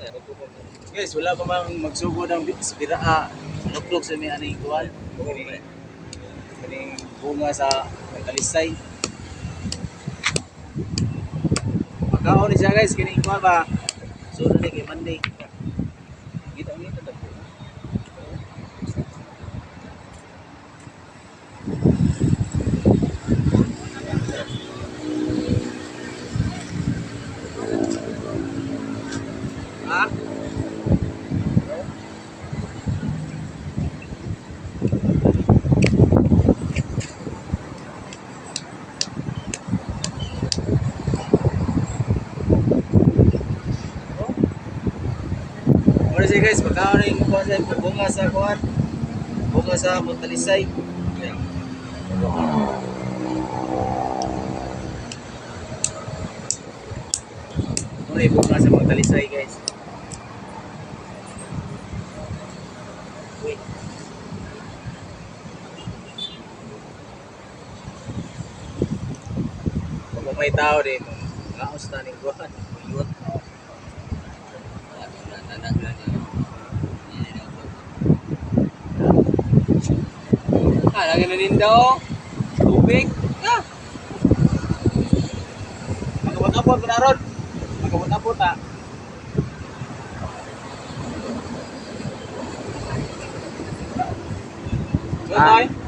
Guys, wala pa mang magsugod ang biraa. Luklok sa may aning kuwan. Kaning bunga sa talisay. Pagkaon ni siya, guys, kining kuwan ba? So na kay Monday. Kita ngita ta po. Ha? Muna siya, guys, pagkaon na yung kuwan sa bunga sa kuwan. Bunga sa Montalisay. Muna yung bunga sa Montalisay, guys. Uy. Pag may tao din, ngaos na ning kuwan. Uyot. Ah, lagi na nindo. Tubig. Ah. Magabot-abot ko na ron. Magabot-abot ta. Ah. Bye.